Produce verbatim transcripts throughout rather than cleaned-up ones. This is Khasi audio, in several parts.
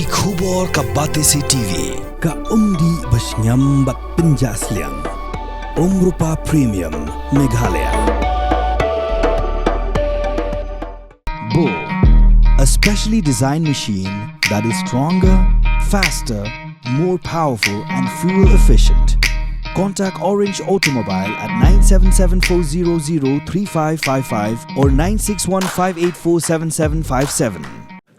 Ki khubor ka Batesi T V, ka umdih ba shngiam bad pynjah sliang. Umrupa Premium, Meghalaya. Bo, a specially designed machine that is stronger, faster, more powerful and fuel efficient. Contact Orange Automobile at nine seven seven four zero zero three five five five or nine six one five eight four seven seven five seven.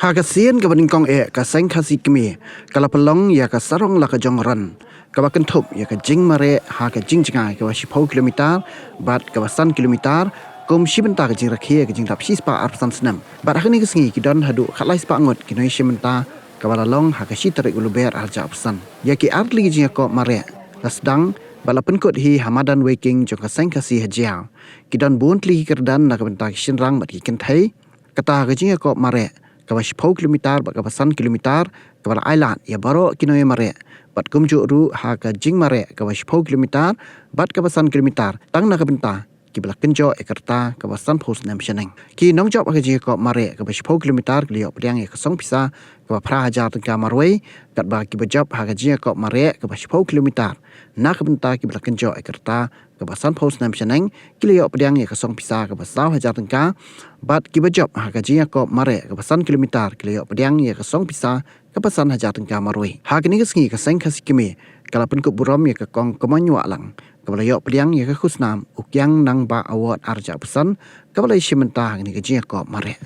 Ha ka sien kaba nyngkong eh, ka Seng Khasi Kmie ka la pynlong ïa ka sarong la ka jong ran, kaba kynthup ïa ka jingmareh ha ka jingjngai kaba shiphew kilometer bad kaba san kilometer, kum shi bynta ka jingrakhe ïa ka jingdap shispah arphew san snem. Bad ha kane ka sngi ki don haduh khatlai spah ngut ki nongïashim bynta, kaba la long ha ka shi tarik u Lber arhajar arphew san. Ïa ki artylli ki jingïakop mareh la sdang bad la pynkut hi ha madan Weiking jong ka Seng Khasi ha Jaïaw. Ki don bun tylli ki kyrdan na ka bynta ki shynrang bad ki kynthei. Kata ka jingïakop mareh kaba shiphew kilometer bad kaba san kilometer, kaba la ailad ïa baroh ki nongïamareh, bad kumjuh ruh ha ka jingmareh kaba shiphew kilometer bad kaba san kilometer, tang na ka bynta kiba la kynjoh ïa ka rta kaba sanphew snem shaneng. Ki nongjop ha ka jingïakop mareh kaba shiphew kilometer ki la ïoh pdiang ïa ka song pisa kaba phra hajar tyngka marwei, katba kiba jop ha ka jingïakop mareh kaba shiphew kilometer na ka bynta kiba la kynjoh ïa ka rta kaba sanphew snem shaneng, ki la ïoh pdiang ïa ka song pisa kaba saw hajar tyngka, bad kiba jop ha ka jingïakop mareh kaba san kilometer ki la ïoh pdiang ïa ka song pisa kaba san hajar tyngka marwei. Ha kane ka sngi ka Seng Khasi Kmie ka la pynkup burom ïa ka Kong Kmoin Wahlang, kaba la ïoh pdiang ïa ka khusnam U Kiang Nangbah Award arhajar arphew san, kaba la ïashim bynta ha kane ka jingïakop mareh.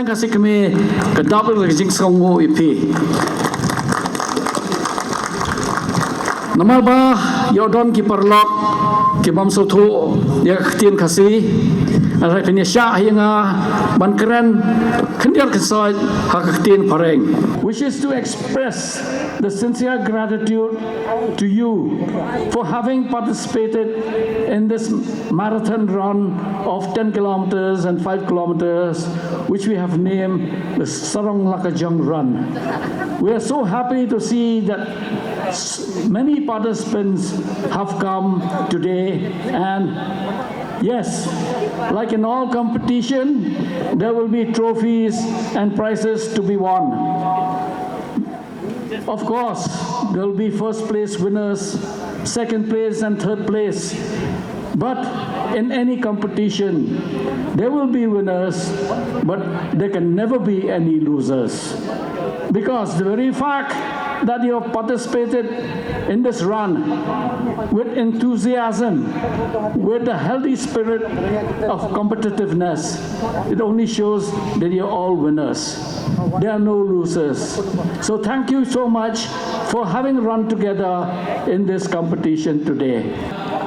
Khasi Kmie, ka dap ka jingsngewnguh ïa phi. Namar ba ïoh don ki paralok ki bym sngewthuh ïa ka ktien Khasi, hynrei phin ïa shah ïa nga ban kren khyndiat khynsoit ha ka ktien Phareng. Wishes to express the sincere gratitude to you for having participated in this marathon run of ten kilometers and five kilometers, which we have named the Sarong Lakajong Run. We are so happy to see that s- many participants have come today, and yes, like in all competition, there will be trophies and prizes to be won. Of course, there will be first place winners, second place, and third place. But in any competition, there will be winners, but there can never be any losers. Because the very fact that you have participated in this run with enthusiasm, with a healthy spirit of competitiveness, it only shows that you're all winners. There are no losers. So thank you so much for having run together in this competition today.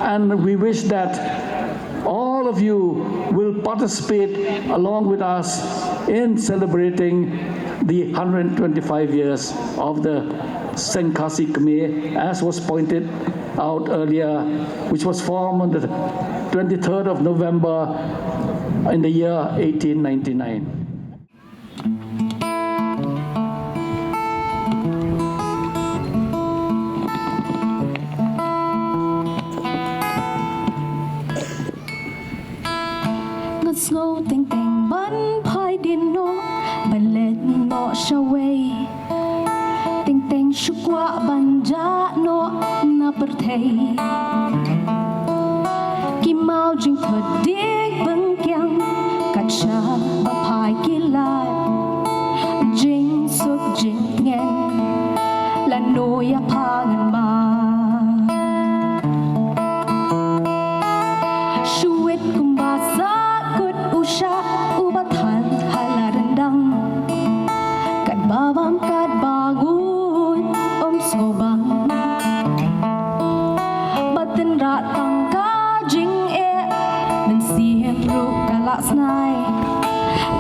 And we wish that all of you will participate along with us in celebrating the hundred twenty-five years of the Seng Khasi Kmie, as was pointed out earlier, which was formed on the twenty-third of November in the year eighteen ninety-nine. Nga sngew teng teng ban phai dien noh, ban leit noh shawei. Teng teng shu kwah ban jah noh na pyrthei. Ki maw jingthut dik bengkiang, kat shah ba phai ki lad. Jingsuk jingtngen, lano ïa pha ngan ma. Shu wit kumba sah kut u shah uba than ha la ryndang. Katba bam katba ngut ym sngewbang. Ba tynrah tang ka jingeh, mynsiem ruh ka la snai.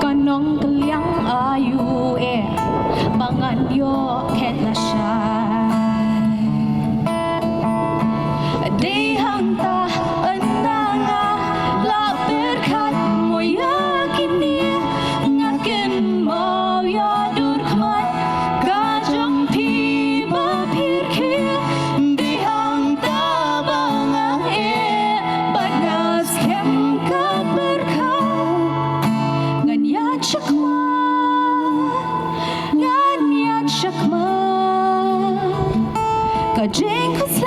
Ka nongkylliang aïu eh, ba ngan ïoh khet lashai. Dei hangta ynda nga la pyrkhat mo ïa kine, nga kynmaw ïa dur khmat ka jong phi ba pyrkhat. Dei hangta ba nga eh bad nga skhem ka pyrkhat. Ngan ïaid shakhmat, ngan ïaid shakhmat. Ka jingkhuslai